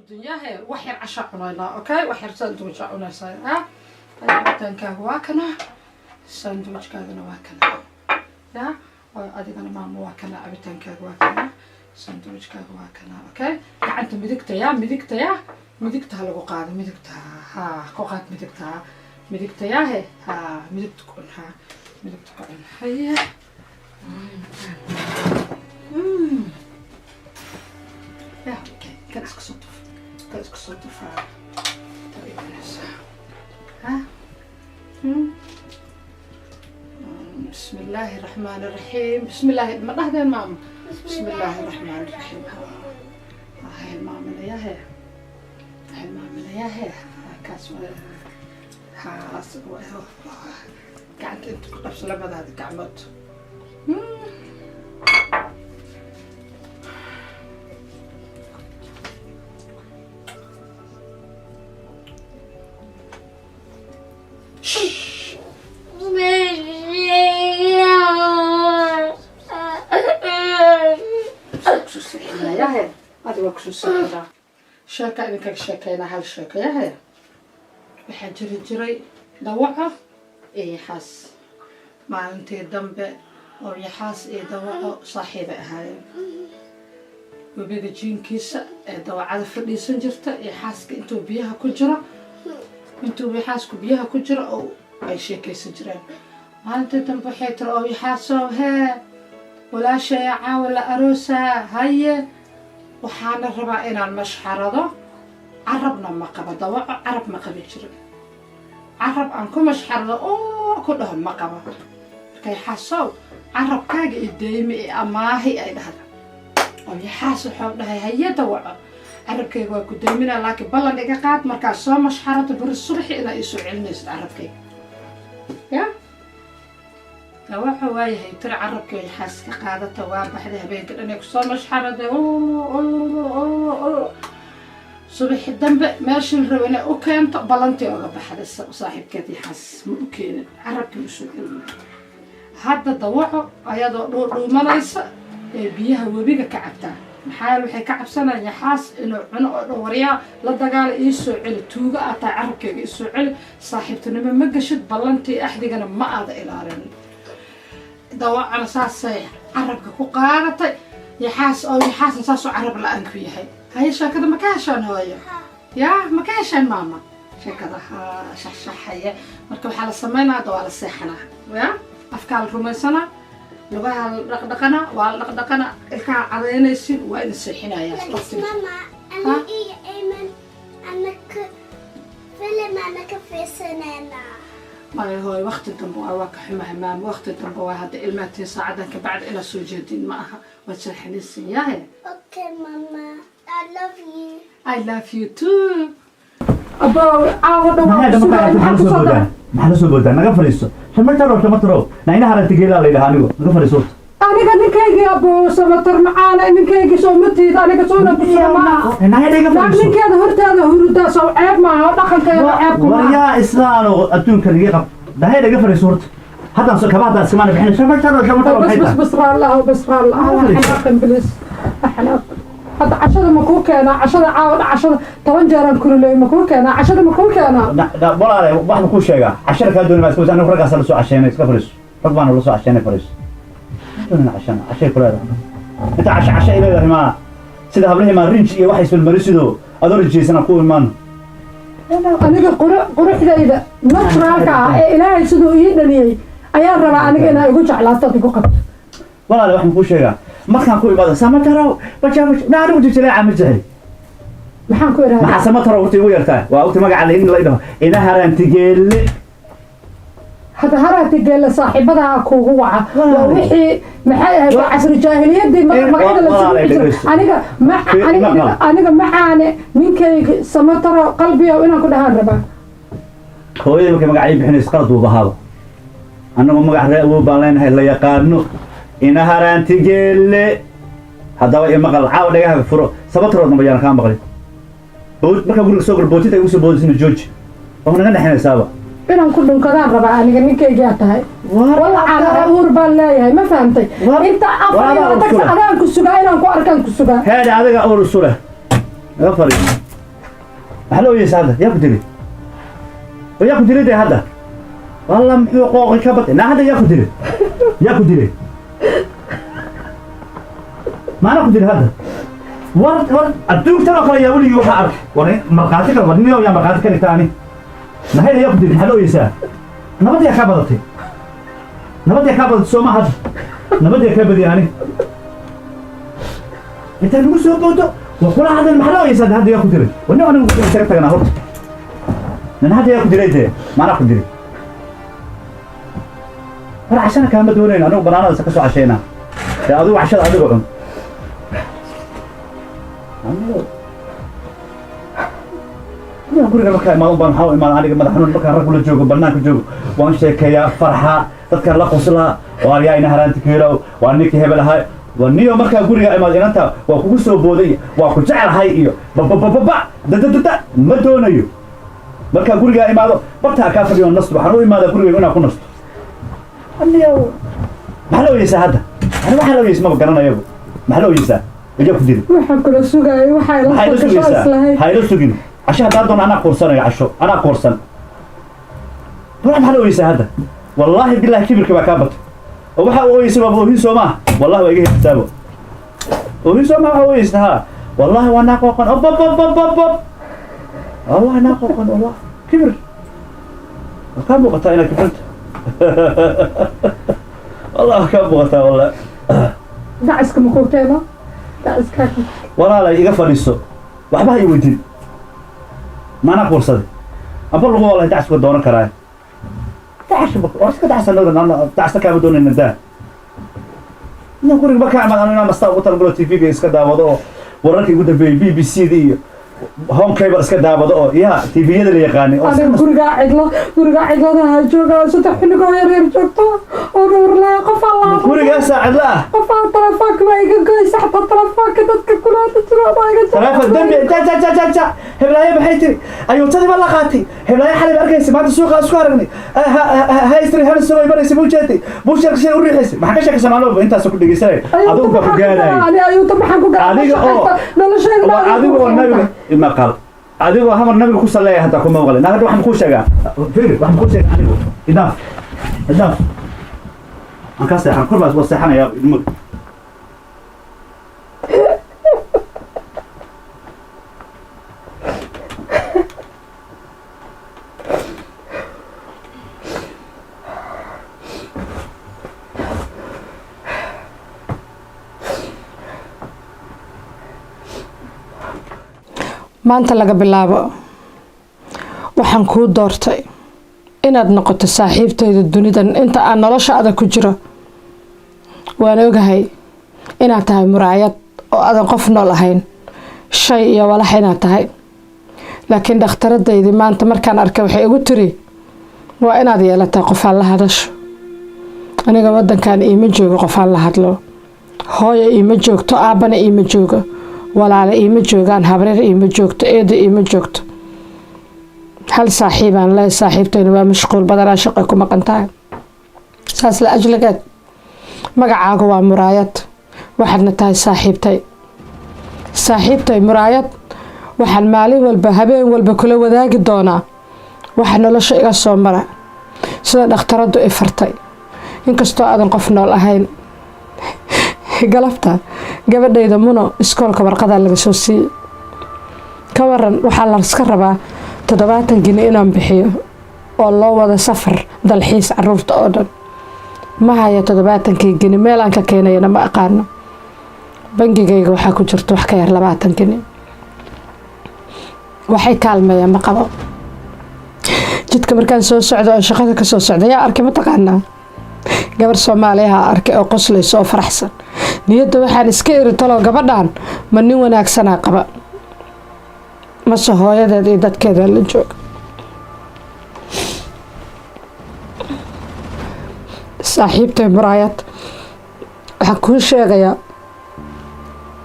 Hurdin yahe, wax yar cashaa cunaynaa. Okay, wax yar sandwich aa cunaysaa. Ha, cabitaankaaga waa kana, sandwichkaagana waa kana. Ya adigana maama, waa kana, cabitaankaaga waa kana, sandwichkaaga waa kana. Okay, gacanta midigta, ya midigta, ya midigta ha lagu qaado, midigta ha ku qaad, midigta, midigta yahe, ha midigta ku cun, ha midigta ku cun. Haye. Ya, okay, kan iska soo tuf, kan iska soo tufaa. Ha. بسم الله الرحمن الرحيم، بسم الله ما dhahdeen maama؟ بسم الله الرحمن الرحيم. Ha hilmaaminayahe, hilmaaminayahe, kaas ha gacanta inta ku qabso, labadaada gacmood. Shh. Kusoo seexinayahe, adi waa kusoo seexinaa. Sheeka idinkaga sheekeynaa, hal sheeko yahe. Waxaa jiri jiray dawaco iyo yaxaas. Maalintii dambe oo yaxaas iyo dawaco saaxiibay ahaayeen, webiga jiinkiisa ee dawacada fadhiisan jirta. Yaxaaska intuu biyaha ku jiro, intuu yaxaasku biyaha ku jiro oo ay sheekaysan jireen. Maalintii dambe waxay tiri: "Oo yaxaasow, hee, walaashaya caawa la aroosaa. Haye, waxaana rabaa inaan mashxarado, carabna ma qabo." Dawaco carab ma qabi jirin. "Carab aan ku mashxarado oo ku dhaho ma qabo. Marka yaxaasow, carabkaaga i deymi, i amaahi," ay dhahda. Oo yaxaas waxau dhahay: "Haye dawaco, carabkayga waa ku deyminaa, laakiin ballan iga qaad, markaad soo mashxarato beri subaxi inaa iisoo celinaysid carabkayga." Ya dawaco: "Waayahay," tiri. Carabkii yaxaas ka qaadata, waa baxday. Habeenka dhan ay kusoo mashxaraday. Subaxi dambe meeshii la rabo inay u keento ballantii oga baxday saaxiibkeed yaxaas, ma u keenin carabkii, usoo celin. Hadda dawaco ayadoo dhuudhuumanaysa ee biyaha webiga ka cabtaa. Maxaa yeele, waxay ka cabsanayaan yaxaas inuu cuno oo dhan. "Waryaa, la dagaala, ii soo celi, tuuga aad tahay, carabkeyga ii soo celi, saaxiibtinimo ma gashid, ballantii axdigana ma aada ilaalin." Dawacana saasay carabka ku qaadatay yaxaas, oo yaxaasna saasoo carab la-aan ku yahay. Haye, sheekada ma ka heshaan hooyo? Yaa, ma ka heshaan maama sheekada? Ha shaxshaxaya. Marka waxaa la sameynaa hadda, waa la seexanaa, ya afkaa la rumaysanaa, lugaha la dhaqdhaqana, waa la dhaqdhaqana, ilkaha cadaynaysin, waa idin seexinayaa. Mama, aniga iyo Ayman anaka filim anaka fiirsanayna. Maya hooy, waqti dambe waa ka xumahay maama, waqti dambe waa hadda. Ilmaatiin saacadan ka bacdi inaad soo jeedin ma aha, waad seexanaysin yahe. Okay, Mama. I love you. I love you too. Abow, caawa dhan waa maxay ku dhama sugaya, maxaa maxaa la soo kusoo boodaa? daray? Maxaa la soo boodaa? Naga fadhiiso, Shamataro, Shamataro, na inaha aragti geelaa la yidhaha. Anigu naga fadhiiso horta. Aniga ninkaygii, abow, Samatar macaana, ninkaygii soo ma tiid? Aniga soo inaan ku suga maaha. Naga naga Naag fadhiiso. ninkeeda horteeda hurudaa sow ceeb maaha oo dhaqankeeda ceeb kuma aha. Waryaa islaano, adduunka naga qab dahay, naga fadhiiso horta. Haddaan soo kaba, haddaan iskamaana bixin. Shamataro, Shamataro, bas maxay bas tahay? Bas, raallahu, bas, raallahu. Xanaaqin, please, xanaaqin. Hadda cashada ma kuu keenaa? Cashada caawa dha, cashada 10 jeeraan kululey. Ma kuu keenaa cashada? Ma kuu keenaa? Walaale, waxaan kuu sheegaa, cashada kaa dooni maa. Iska anigu raggaas la soo casheynay, iska fadhiiso. Rag baana la soo casheynay, fadhiiso. Doonina cashana, cashay ku leedahay inta casho, casho ay leedahay. Maa sida hablihii maa rinji iyo waxay isbalmarisido adoo rinjiyeysana ku imaan. Aniga quruxdayda naturalka ah ee Ilaahay siduu ii dhaliyey ayaan rabaa aniga inaa igu jeclaato ood igu qabto. Walaale, waxaan kuu sheegaa, markaan ku imaado Samataro, baja baja, na anigu jijileeca ma jecli. Maxaan ku idhahdaa? Maxaa Samataro horta igu yartaa? Waa ogta magaca la in la dhaho ina haraantigeelle. Hadda haraati geelle saaxiibadaha kuugu waca waa wixii, maxay ahayd, waa casri jaahiliyadii magacyada la Walaalay, sugi jiray. Dhegeyso. Aniga ma aniga maqal. Aniga macaane, ninkayga Samataro qalbiyo inaan ku dhahaan rabaa. Hooyadii markay magaca ii bixinayso qalad buu bahaaba. Annagu magac ree awow baan leenahay la yaqaano, ina haraantigeelle. Haddaba i maqal, caawa dhagaha furo, Samataroodna bayaan kaa maqlin. Bood markaa guriga soo gal, bootita igu soo boodisina jooji, waa naga dhexinaysaaba. Inaan ku dhunkadaan rabaa aniga, ninkaygaa tahay. Walacaan uur baan leeyahay, ma fahamtay? Inta afar iyo adaa labaatan uur adaan ku sugaa, inaan ku arkaan ku sugaa. Heedhe, adiga uur isu leh, naga fadhiiso. Maxaa la ooyeysa hadda? Yaa ku dilay? Oo yaa ku dilay dee hadda? Walla muxuu qooqi ka batay? Naa hadda yaa ku dilay? Yaa ku dilay? Maana ku dilay hadda? War war, adduunkan oo kale yaa weligii waxaa arkay. War markhaati kale, war nin yaa markhaati ka dhigta ani. Nahayda yaa ku dilay? Maxaa la ooyeysaa? Nabad yaa kaa badatay? Nabad yaa kaa badatay soo ma hadda? Nabad yaa kaa badiyay ani? Intaa nagu soo boodo waa kula hadal. Maxaa la ooyeysaa hadda? Yaa ku dilay? War nin anigu isaga taganaa horta. Nin hadda yaa ku dilay dee? Maanaa ku dilay? War cashana kaama doonayn anigu, banaanadaas ka soo cashaynaa dee. Adigu cashada adigu cun. Aniga guriga markaa imaado baan waxaa u imaada aniga madax xanuun. Markaan rag kula joogo, banaanka joogo, waan sheekeeyaa, farxa, dadkaan la qoslaa, waa yaa ina haraanti kiilow, waa ninkii hebel ahaa, waa niyo. Markaa guriga imaado inanta waa kugu soo booday, waa ku jecelahay iyo bababababa dadadada ma doonayo. Markaa gurigaa imaado bartaa kaa fadhiyo nasto. Waxaan u imaadaa gurigayga inaan ku nasto. Aniyo maxaa la oyeysaa hadda? Ani waxaa la oyeysa maba garanayabu. Maxaa la oyeysaa? Ija ku dili. Waxaan kula sugayay waxaa ila Maxay la soo gasho sugaysaa? Islahayd. Ha ila sugin. Casho haddaan doono anaa quursanayo, casho anaa quursan. War maxaa la oyeysaa hadda? Wallaahi billahi, kibirka baa kaa batay oo waxaa u ooyeysa waaba oohin soo maaha. Wallahi waa iga helisaabo. Oohin soo maaha waxaa ooyeysa. Haa, wallahi waa naa qooqan. Ob ob ob ob ob ob, wallahi naa qooqan. Wallah kibir waa kaa muuqataa inaad kibiranta. Wallah waa kaa muuqataa wallah. Daciska ma kuu keeno? Daciskaa. Walaalay, iga fadhiiso, waxba ha i weydiin. Maanaa quursaday amba lagu? Wallahi dacas waa doonan karaa. Dacas war iska dacas, anaga dacasta kaama doonayna. Daa inaan guriga markaa imaad anu inaan nastaa ugu talagalo, TV-ga iska daawado oo wararkii ugu dambeeyey BBC da iyo Home Cable iska daawado oo ya TV-yada la yaqaanay oo iska Aniga nasto. Gurigaa cidlo, gurigaa cidlada ha jooga, saddex xunugoo yar yar joogto oo dhowrlaa qof allaa. Gurigaasaa cidlo ah. Qof aan telefoonka baa iga goysa, xataa telefoonka dadka kulaada jiro baa iga. Taleefon dambi ja ja ja ja ja. Heblaayo maxay tiri? Ayuutadii baa la qaatay. Heblaayo xalay ba arkaysa, maanta suuqa isku aragnay. Haystri hana way maraysa, buu jeetay, buu sheekashay u riixaysay. Maxaa ka sheekaysan? Maalin walba intaas ku dhegeysanay, adigu baa ku gaadayay. Ani ayuuta maxaan ku garaa? Adiga oo noloshayda. War adigoo nabiga maqal, adigoo hamar nabiga ku saleeya hataa kuma maqlin. Hadda waxaan kuu sheegaa, fiiri, waxaan kuu sheegaa anigu. Idaaf idaaf, aan kaa seexan kor baa waa seexanaya ilmo. Maanta laga bilaabo waxaan kuu doortay inaad noqoto saaxiibtayda dunidan inta aan nolosha adag ku jiro. Waan ogahay inaad tahay muraayad oo aadan qof nool ahayn, shay iyo walax inaad tahay, laakiin dhakhtaradaydii maanta markaan arkay waxay igu tiri waa inaad yeelataa qofaan la hadasho. Aniga wadankan iima joogo qofaan la hadlo. Hooyo iima joogto, aabbana iima joogo, walaale iima joogaan, habreer iima joogto, eeda iima joogto. Hal saaxiibaan le, saaxiibtayna waa mashquul badanaa, shaqay ku maqan tahay. Saas la ajligeed magacaagu waa Muraayad, waxaadna tahay saaxiibtay. Saaxiibtay Muraayad, waxaan maalin walba, habeen walba kula wadaagi doonaa waxa nolosha iga soo mara, sida dhakhtaraddu i fartay, inkastoo aadan qof nool ahayn. Galabta gabadhayda Muno iskoolka warqadaa laga soo siiyey. Ka waran, waxaa laska rabaa 70 gini inaan bixiyo oo loo wada safar dalxiis caruurta oo dhan. Ma haya 70-kii gini, meelaan ka keenayana ma aqaano. Bangigayga waxaa ku jirta wax ka yar 20 gini. Waxay kaalmeeya ma qabo. Jidka markaan soo socdo oo shaqada kasoo socda, yaa arkay mataqaanaa? Gabar Soomaaliyaha arkay oo qoslaysa oo faraxsan. Niyadda waxaan iska iri, talow gabadhan ma nin wanaagsanaa qaba mase hooyadeed iyo dadkeeda la jooga? Saaxiibtay Muraayad, waxaan kuu sheegayaa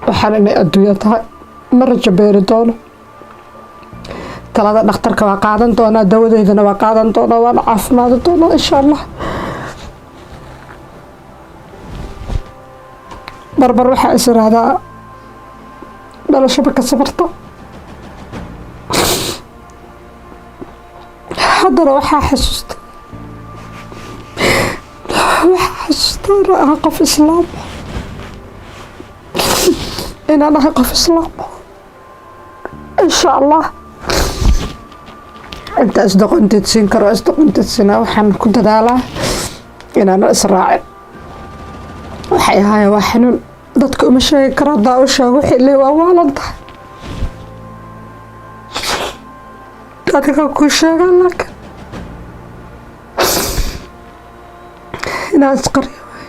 waxaan inay adduunyo tahay. Ma rajo beeri doono. Talada dhakhtarka waa qaadan doonaa, dawadeydana waa qaadan doonaa, waana caafimaadi doonaa insha Allah. Barbar waxaa is iraahdaa dhalashaba ka sabarta. Haddana waxaa xasuusta inaan ahay qof islaam ah, inaan ahay qof islaam ah. Insha Allah inta isdoqonteedsiin karo isdoqonteedsiinaa. Waxaan ku dadaalaa inaanan israacin. Waxay ahaayeen waa xanuun, dadka uma sheegi karo. Haddaa u sheego, waxay leeyihin waa waalan tahay. Adiga kuu sheegaa, laakiin inaa isqariyo waay,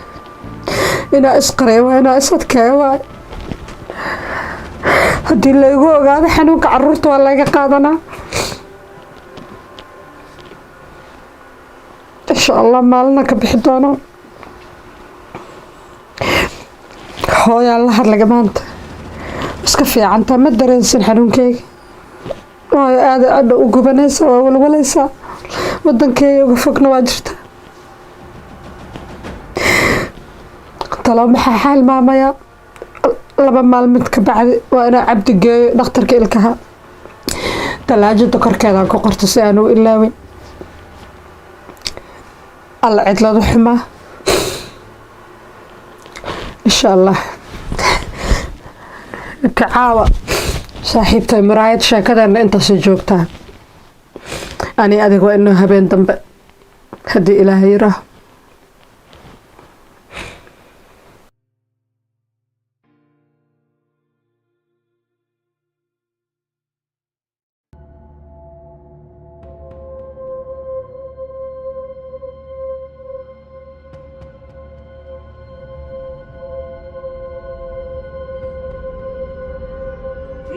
inaa isqariyo waay, inaa is adkeeyo waay. Haddii laygu ogaado xanuunka, caruurta waa layga qaadanaa. Insha Allah maalina ka bixi doono. Hooyaan la hadlaga maanta, iska fiicantaa, ma dareensin xanuunkeyga, waayo aada adha u gubanaysaa, waa walwalaysaa. Wadankeyga uga fogna waa jirta. Talo maxaa xaalmaamayaa? 2 maalmid ka bacdi waa inaa Cabdi geeyo dhakhtarka ilkaha. Talaajada korkeedaan ku qorto si aan u ilaawin. Alla, cidladu xumaa. Insha Allah ka caawa saaxiibtay muraayad. Sheekadeena intaasay joogtaa. Ani adiga waa inoo habeen dambe, haddii Ilaahay yiraaho.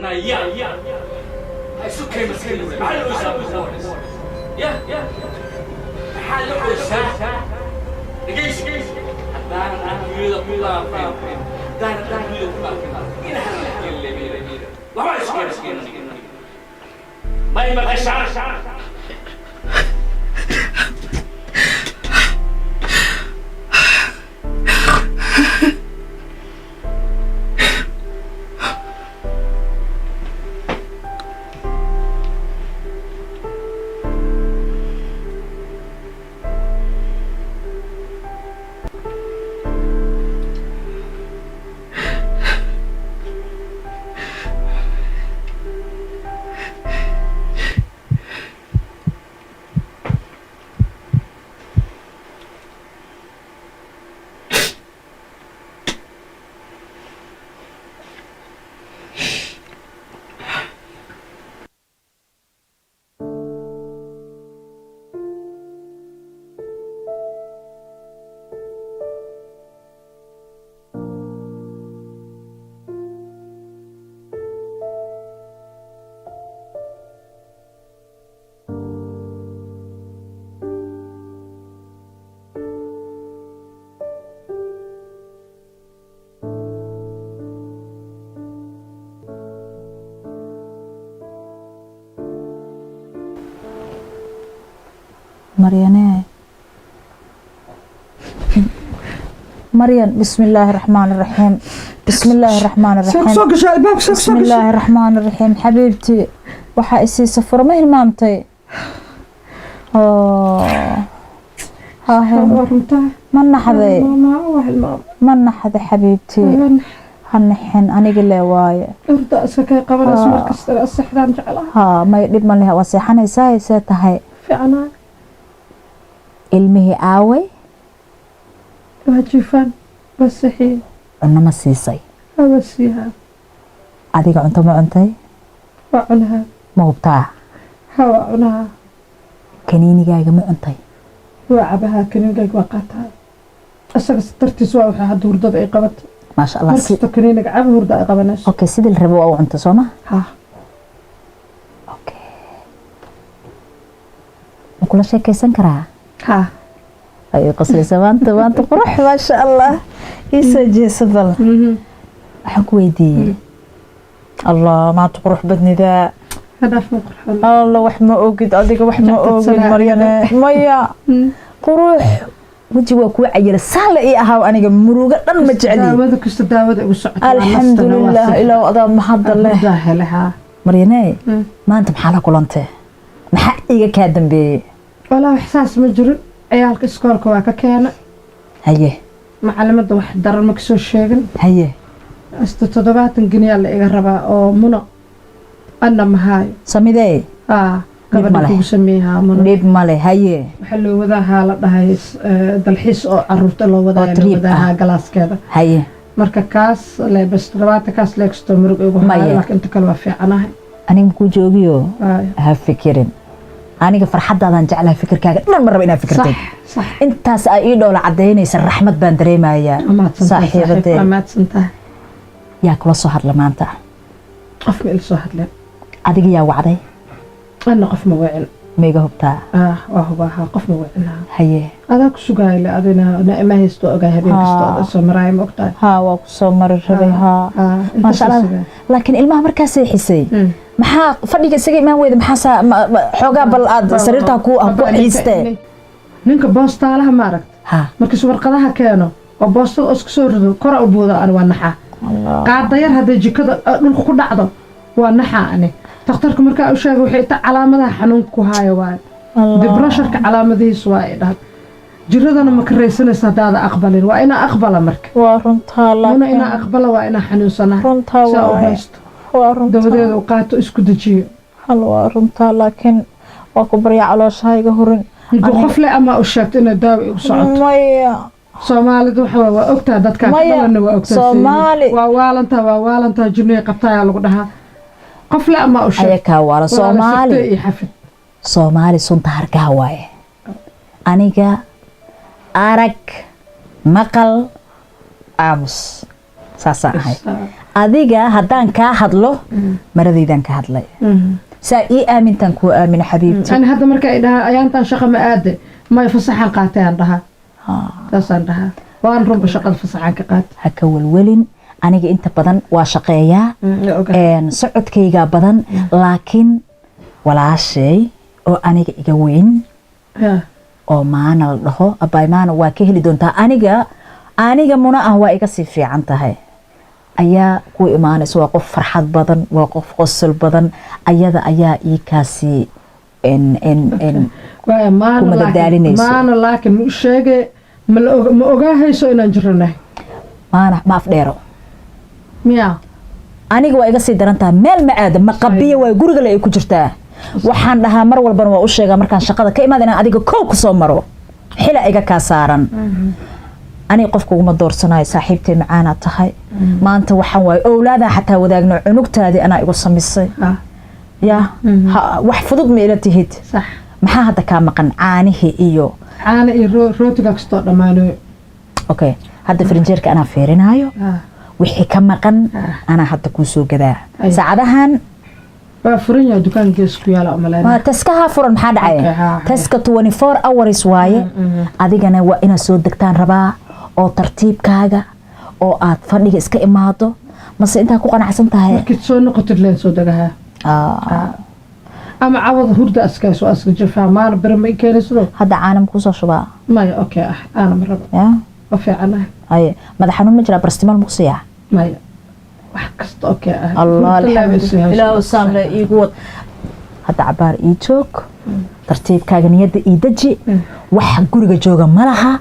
Naya, isu keen maskaxda. Maxaa loo isaa? Ya, maxaa loo isaa? Dhegeysi, haddaanan adduunyada ku dhaafin, haddaanan adduunyada ku dhaafin, ina halleemiira waxba isu keen may maqashaa. Maryane, Maryan, bismi illaahi raxmaan raxiim, bismi illaahi raxmaan raxiim. Soo gashay albaabka, soo bismi gashay. Illaahi raxmaan raxiim. Xabiibtii, waxaa isiisa furo, ma hilmaamtay? Oo hahe. Waa runtaa. Ma naxday? Maama, waa hilmaam. Ma naxday, xabiibtii? Ha naxin, aniga le waaye. Hurda iska kay qabanayso markasta, seexdaan jeclaha. Haa, may dhib ma leh, waa seexanaysaa. See tahay? Fiicnaa. Ilmihii aaway? Waa jiifaan, waa seexiyey. Cunno ma siisay? Waa siihaa. Adiga cunto ma cuntay? Waa cunahaa. Ma hubtaa? Ha, waa cunahaa. Kaniinigaaga ma cuntay? Waa cabahaa, kaniinigayga waa qaataa. Isaga dartiis waa waxaa hadda hurdada ay qabato. Maasha Allah, si Markasta kaniiniga caba, hurda ay qabanayso. Okay, sidii la rabo waa u cunta, soo ma? Ha. Okay, ma kula sheekaysan karaa? Ha. Ayay qoslaysa maanta. Maanta qurux, maasha Allah. Ii soo jeesa bal. Waxaan ku weydiiyey, Allah, maanta qurux badnidaa. Hadhaaf, ma qurxoon? Allah, wax ma ogid adiga, wax ma ogid. Jactadsanaa. Maryane, maya, qurux weji waa kuu cayila. Saan la ii ahaaw, aniga murugo dhan ma jecli. Daawada kasta, daawada igu socota. Alxamdulilah, ilaw adaa mahadda leh. Hurdaa hele, haa. Maryane, maanta maxaa la kulantee? Maxaa iiga kaa dambeeyey? Walaa, wax saas ma jirin. Ciyaalka iskoolka waa ka keena. Macalimadda wax daran ma kasoo sheegin. Asta 70 giniyaa la iga rabaa oo Muno anna mahaayo. Samidee? Aa. Dhib Gabadha ma leh. kugu sameeyaa Muno. Dhib male, haye. Waxaa loo wadaahaa la dhahay dalxiis oo caruurta loo wadaayo. Oo loo trip wadaahaa ah. Galaaskeeda. Marka kaas le bas 70 kaas leegstoo murug igu Maya. haayo, laakiin inta kale waa fiicanahay. Aniga makuu joogiyo. Waayo. Ha fikirin, aniga farxaddaadaan jeclahay. Fikirkaaga dhan ma raba inaad fikirtid. Sax sax. Intaas aa ii dhoola cadaynaysa, raxmad baan dareemayaa. Waa mahadsantahay saaxiib. Saaxiibadee. Waa mahadsantahay. Yaa kula soo hadla maanta? Qof ma ila soo hadleen. Adiga yaa wacday? Ana qof ma wicin. Ma iga hubtaa? Ah, waa hubaaha, qof ma wicin. Haye. Adaa ku sugaaya le, adina naima haysto, ogaa habeen kasta oo soo maraaya, ma ogtahay? Haa, waa ku soo mari rabay haa. Ah, maasha intaas Allah. sugaya. Laakiin ilmaha markaa seexisay, maxaa fadhiga isaga imaan weyda? Maxaa xoogaa bal aad sariirtaa ku xiistee? Ninka boostaalaha ma aragt? Ha. Markiis warqadaha keeno oo boostada oo iska soo rido, kora u buuda, ani waa naxaa. Qaada yar hadday jikada dhulka ku dhacdo, waa naxaa ani. Takhtarka markaa u sheegay, waxay ta calaamadaha xanuunka ku haayo waayo, depressionka calaamadihiisu waa ay dhahan. Jiradana ma karaysanaysa haddaada aqbalin. Waa inaa aqbala marka. Waa runtaa. Muna, inaa aqbala waa inaa xanuunsanahay. Runtaa. Saa u waaye. haysto. Waa runtaa. Dabadeeda u qaato, isku dejiyo. Hal waa runtaa, laakiin waa ku barya, caloosha iga hurin. Intuu qof le ama u sheegto inay daawa igu socoto. Maya. Soomaalidu waxa waaye, waa ogtaha dadkaa ka Maya, dhalanna, waa ogtaha. Soomaali. Waa waalantaa, waa waalantaa, jinnay qabtaayaa lagu dhahaa. Qof le ama u sheegto. Ayakaa waala Soomaali. Iyo xafid. Soomaali sunta hargaha waaye. Aniga arag, maqal, aamus, saasaan ahay. Adiga haddaan kaa hadlo, maradaydaan ka hadlay. Saa ii aamintaan kuu aamina, xabiibti. Ani hadda marka ay dhahaa ayaantaan shaqa ma aade, may, fasaxaan qaatay aan dhahaa, saasaan dhahaa. Waan runba, shaqada fasaxaan ka qaatay. Ha ka welwelin, aniga inta badan waa shaqeeyaa. Waa ogahay. Socodkaygaa badan, laakiin walaashay oo aniga iga weyn oo Maana la dhaho, abaay Maana, waa ka heli doontaa. Aniga Muna ah waa iga sii fiican tahay, ayaa ku imaanaysa. Waa qof farxad badan, waa qof qosol badan. Ayada ayaa ii kaasi en en en Waaya Maana. Kuma Laakiin dadaalinayso. Maana laakiin ma u sheege, ma ogaahayso inaan jiranahay? Maana ma afdheero. Miya? Aniga waa iga sii daran tahay. Meel ma aada, ma qabiya, waa guriga le ay ku jirtaa. Waxaan dhahaa mar walbana, waa u sheegaa markaan shaqada ka imaada inaan adiga kow kusoo maro, xila iga kaa saaran. Aniga qofka uguma doorsanayo, saaxiibtay macaanaad tahay. Maanta waxaan waaye owlaadaa xataa wadaagno, cunugtaadii anaa igu samisay. Ya wax fudud ma ila tihid. Sax. Maxaa hadda kaa maqan? Caanihii iyo Caana iyo rootiga kastoo dhammaanayo. Okay, hadda farinjeerka anaa fiirinaayo. Wixii ka maqan anaa hadda kuu soo gadaa. Saacadahan. Waa furan yahay dukaan gees ku yaala, umaleynaa. Waa Tesco-ha furan, maxaa dhacay? Okay, ha, ha. Tesco 24 hours waaye. Adigana waa inaad soo degtaan rabaa oo tartiibkaaga oo aad fadhiga iska imaado, mase intaa ku qanacsan tahay? Markiid soo noqotid leen soo degahaa. Ama cawada hurda askayso, aska jafaa maana bere ma i keenaysido. Hadda caana ma kusoo shubaa? Maya, okay ah, aana ma rabo. Ya. Waa fiicanahay. Haye, madax xanuun ma jiraa? Paracetamol ma kusiiyaa? Maya, wax kasta okay ah. Allah. Hurda leeba Alxamdu isii hayso. Ilaahu saamle iigu wad. Hadda cabaar ii joog, tartiibkaaga niyadda ii deji. Wax guriga jooga ma laha.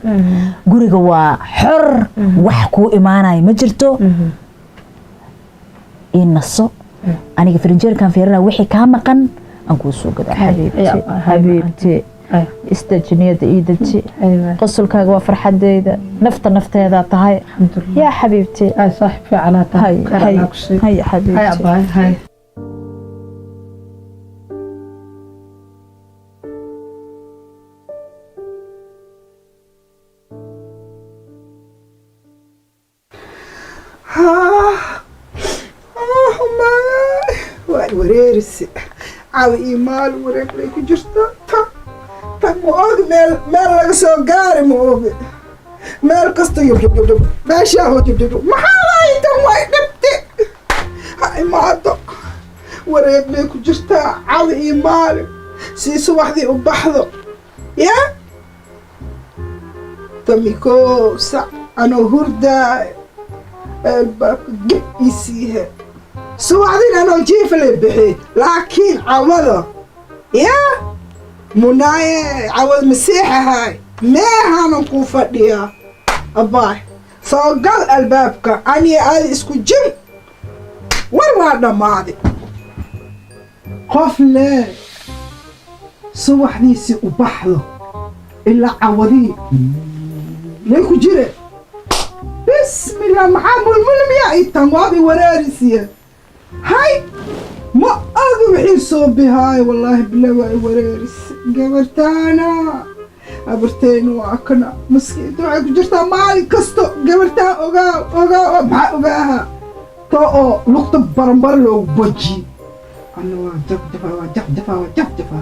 Guriga waa xor, wax kuu imaanaya ma jirto. Ii naso, aniga farinjeerkan fiirina, wixii kaa maqan aan kuu soo gadaa. Xabiibti, xabiibti, isdeji, niyadda ii deji. Qosolkaaga waa farxadeyda, nafta nafteedaa tahay. Alxamdulilah. Yaa xabiibti. Ay, saaxiib fiicanaa tahay. Hay. Khayr Hay. Allah ku siiyo. Hay. Hay. Xabiibti. Abaay, hay. Waa wareerisi cawi iyo maalin wareeg bay ku jirtaa. Ta ta ma ogi meel meel laga soo gaari, ma ogi meel kasta yub yub yub yub, meeshaa hoo yub yub yub. Maxaa waaye tan? Way dhibti, ha imaado. Wareeg bay ku jirtaa cawi iyo maalin, sii subaxdii u baxdo yaa tamikoo sac anoo hurdaay, albaabka geb ii siihe. Subaxdin anoo jiifa la bixi, laakiin cawada yaa. Munaaye cawad masiixahay, meehaanan kuu fadhiyaa. Abbaay, soo gal albaabka, aniga aadi isku jim. War waa dhammaaday. Qof lee subaxdiisii u baxdo ilaa cawadii lay ku jire. Bismillah, maxaa mulmulm yaa itan waabi wareerisiye? Hay, ma ogi wixii soo bihaay. Wallaahi bilaa waa i wareeris gabartaana. Habarteyna waa kana maskiinta, waxay ku jirtaa maalin kasto gabartaan. Ogaa, ogaa, maxaa ogaaha to oo lugta baranbar loogu boji. Ana waa jafjafa, waa jafjafa, waa jafjafa.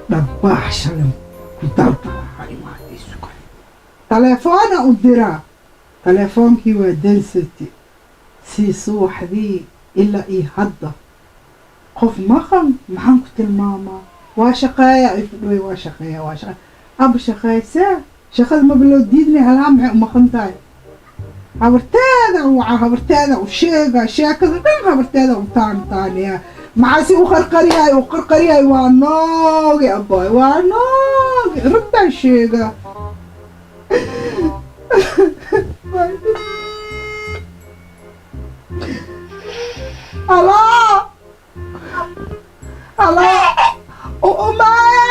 Dharbaax shalan ku dalka waxaa imaaday sugan. Taleefoona u diraa, taleefoonkii waa density. Sii subaxdii ilaa iyo hadda qof maqan maxaan ku tilmaamaa? Waa shaqeeya ay ku dhawey, waa shaqeeya, waa shaqeeya. Aba shaqeysee, shaqada maba loo diidnay. Halaa maxay u maqan tahay? Habarteeda waca, habarteeda u sheega sheekada dhan, habarteeda u taantaaniya. Maxaa si u qarqariyaay, u qarqariyaay? Waa nooge abaay, waa nooge, runtaan sheega. Alaa, alaa, umaya,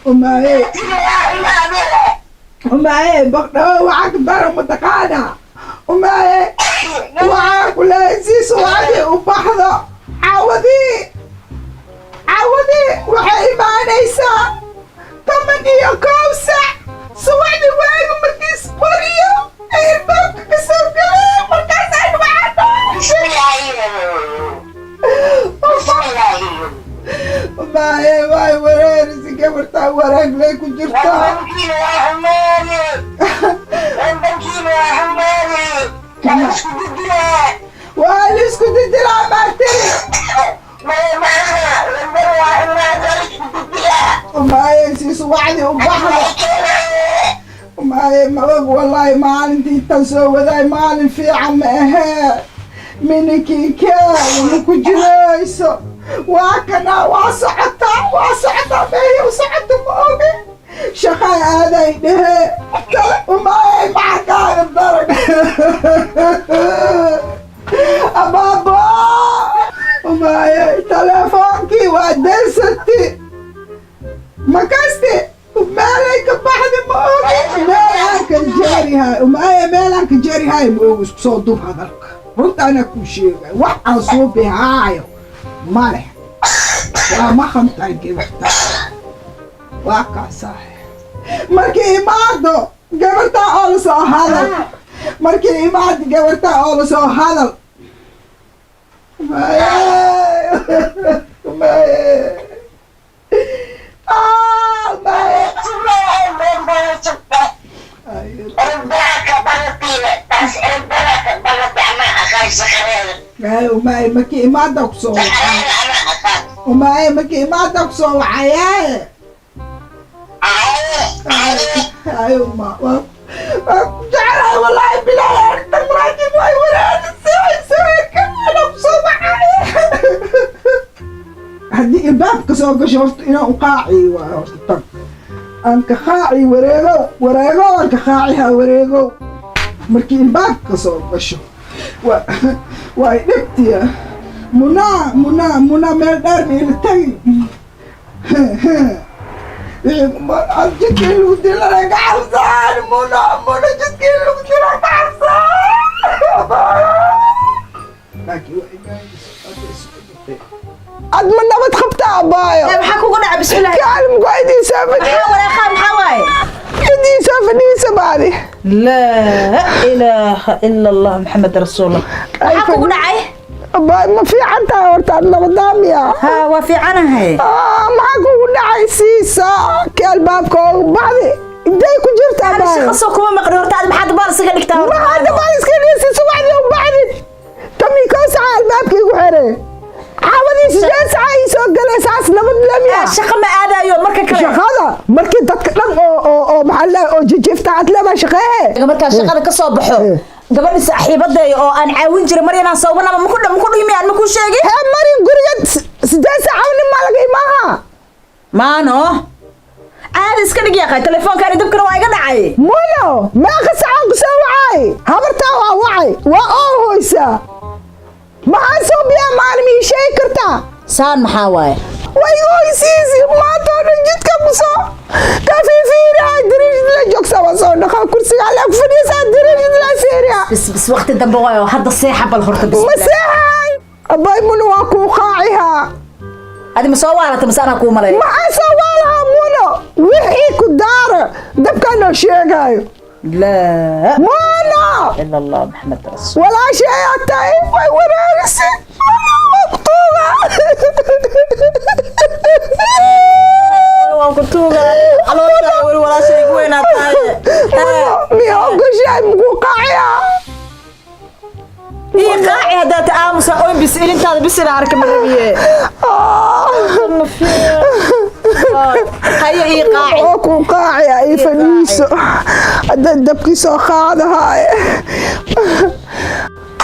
umaya. Umaye, baqdhawo waxaa ka dara mataqaana. Umaye, waxaa ku leeyahay sii subaxdii u baxdo, caawadii, caawadii waxay imaanaysaa 11 sac subaxdii. Waagu markiis bariyo ay albaabka ka soo galeen, markaas ay Umaye, waay wareerisi gabartaa, wareeg lay ku jirtaa. Waa la isku didilaa maartiri. Umaye, sii subaxdii u baxdo. Umaye, ma og wallaahi maalintii intaan soo wadaay maalin fiican ma ahee. Mininkiikeeda ma ku jirayso? Waa kanaa, waa socotaa, waa socotaa. Meehi u socota ma ogi, shaqaa aaday dhehe. Umaye, maxaa kaaga daran? Abaabo, umaye, taleefoonkii waa densati makasti. Meelay ka baxda ma ogi, meel aan ka jeerihay. Umaye, meel aan ka jeerihay ma ogi. Isku soo dub hadalka, runta anaa kuu sheegay, wax aan soo bihaayo male. Waa maqan tahay gabarta, waa kaasahay. Markii imaado gabartaa oo la soo hadal, markii imaado gabartaa oo la soo hadal. Umaye, umaye, ah, umaye. Ay, umaye, markii imaada kusoo wacay. Umaye, markii imaada kusoo wacayaaye. Ay, uma waa ku jeclahay wallaahi bilaahi. Arrintan laakiin way wareerisay, ana kusoo wacay. Haddii ilbaabka soo gasho horta inaan u qaaci waayo. Horta tan aan ka qaaci wareegow, wareegow, aan ka qaaciha wareegow. Markii ilbaabka soo gasho Waa dhibtiya. Munaa, Munaa, Munaa, meel dheer ma ila tagi. Jidkii lagu dilana ka cabsaan. Muna, Muna, jidkii lagu dilaa ka cabsaan. Laakiin waa imaanaysa. Ad ma nabad qabtaa, abaayo? Maxaa kugu dhaca? Bismillaah. Kaalimku idin soo fadhiya. Maxaa walaaqaa? Maxaa waaye? Idin soo fadhiisa baadi. Laa ilaaha ila Allah, Maxamed rasuulullah. Maxaa kugu dhacay? Abaay, ma fiican tahay horta? Ad nabadaamiya? Haa, waa fiicanahay. Maxaa kugu dhacay? Siisa kii albaabka oogu baxdi, intay ku jirtaa, Ani abaayo? Shaqo soo kuma maqni horta. Aad maxaad baal isaga dhigtaa horta? Maxaa dabaal iska dhisi? Subaxdii u baxdid tamii koo saca albaabka igu xere, caawadii 8 saca ii soo galay, saas nabad lamiya? Shaqo ma aadayo marka kale. Shaqada markii dadka dhan oo maxaa la oo jijifta aad leedahay shaqeehe. Markaan shaqada ka soo baxo, gabadhi saaxiibadeey oo aan caawin jiray mar inaan sawbanaba maku dhimi aan maku sheegin. Hee, marin guriga 8 saaca nin maa laga imaaha. Maano caadi iska dhig yaqay, telefoonkaani dabkana waa iga dhacay. Muno, meeqa sacaan ku soo wacay? Habartaa waa wacay, waa oo hoysaa. Maxaa soo biyaa maalin ii sheegi kartaa? Saan maxaa waaye? Way hoysiisi maanta oo dhan jidka ku soo ka fiifiiriha, dariishad la joogsaa, waa soo dhaqaa, kursiga alle ku fadhiisaa, dariishad la fiiriha. Bis bis, waqti dambe waayo hadda, seexa bal horta. Bis. Ma seexay, abay? Muno, waa kuu qaacihaa. Adi ma soo waalata mase anaa kuu malay? Maxaa soo waalahaa, Muno? Wixii ku daara dabkaa noo sheegaayo. Laa Muno! ila Allah, Maxamed rasuul. Walaashay ayaa tahay, way wareerisay maqtuuga. Waan ku tuuga caloosha weli, walaashay igu weynaa tahay. Miya ogashahay makuu qaaciyaa? Ii qaaci haddaad ta aamusa oyn bis ilintaada bis inaa arka ma rabiye. Haye, ii qaaci. Oo kuu qaaciya, ii fadhiiso hadda, dabkii soo qaadahaye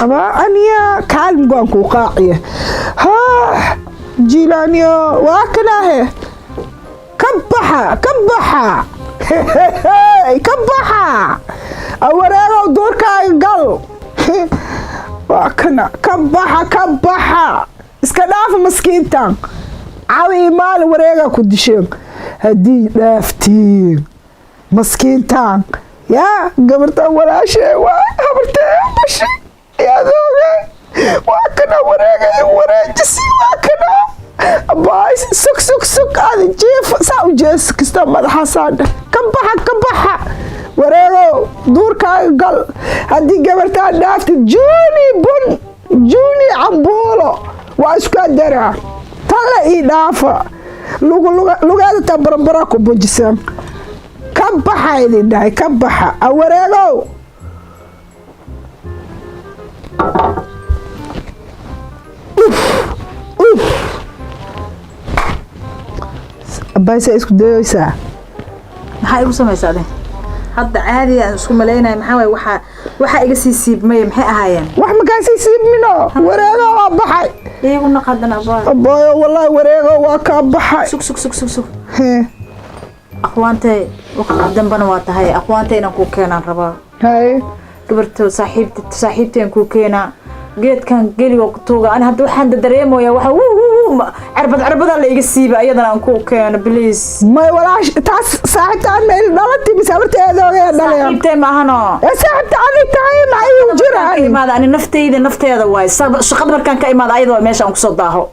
ama aniya kaalmigaan kuu qaaciya. Ha jilaaniyo, waa kanaahe. Ka baxa, ka baxa, ka baxa, awareegow duurkaaga gal. Waa kana, ka baxa, ka baxa, iska dhaafa maskiintan. Cawi maalin wareegaa ku disheen haddii dhaaftiin maskiintan. Yaa gabartan walaashee waa habartee dhashay yaadooge. Waa kana wareegay, wareejisi, waa kana. Baay, sug, sug, sug, aadi jiif saa u jees kasta madaxa saadhe. Ka baxa, ka baxa, wareegow duurkaaga gal. Haddii gabartaan dhaaftid, juuni bun juuni cambuulo waa isku daraa. Talla ii dhaafa, lugeeda taa barabara ku bujiseen. Ka baxa idin dhahay, ka baxa, awareegow. Uf uf, abaysa isku dayoysaa. Maxaa igu samaysaa adi hadda? Caadi aan isku malaynaya. Maxaa waaye waxaa iga sii siibmay? Maxay ahaayeen? Wax makaasii siibmino, wareego waa baxay. Iigu naq haddana, abaa. Abaayo, wallahi wareego waa kaa baxay. Sug, sug, sug, sug, sug. Hee. Aqwaantay, waqti dambana waa tahay, aqwaantay inaan kuu keenaan rabaa. Haye. Gabarta saaxiibteen kuu keenaa, geedkan geli oo tuuga. Ani hadda waxaan dareemayaa waxa wuu wuu wuu cirbad cirbadaa la iga siiba, ayadana aan kuu keeno, please. May walaash, taas saaxiibtaan meel dhalati mise habarteedoogaya dhalaya? Saaxiibtay maahano. Ee, saaxiibta adig tahay maxay igu jiraan? Imaada ani naftayda nafteeda waay. Shaqada markaan ka imaada, ayada waa meesha aan kusoo daaho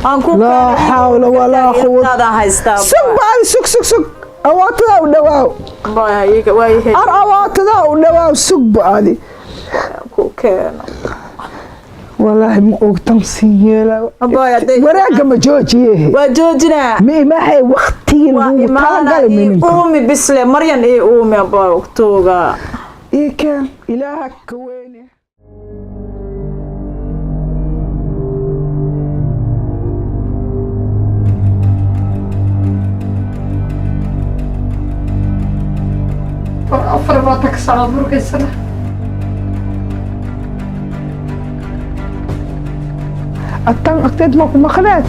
aan ku Laa xawla walaa quwwata. quwata haystaa. Sug baadi, sug, sug, sug, awootadaa u dhawaaw. Waayahay. Ar awootadaa u dhawaaw, sug baadi. Ku keeno. Walaahi ma ogtan siin yeela. Abbaay, wareegga ma joojiye? Waa joojinaa. Ma imahay waktigii waa lagu imaana talagalay ii mininka? Uumi bisle maryan, ii uumi, abaa tuuga. Ii keen, ilaaha ka weyne. 24 saacadood murugaysana. Atan agteed ma ku maqneed?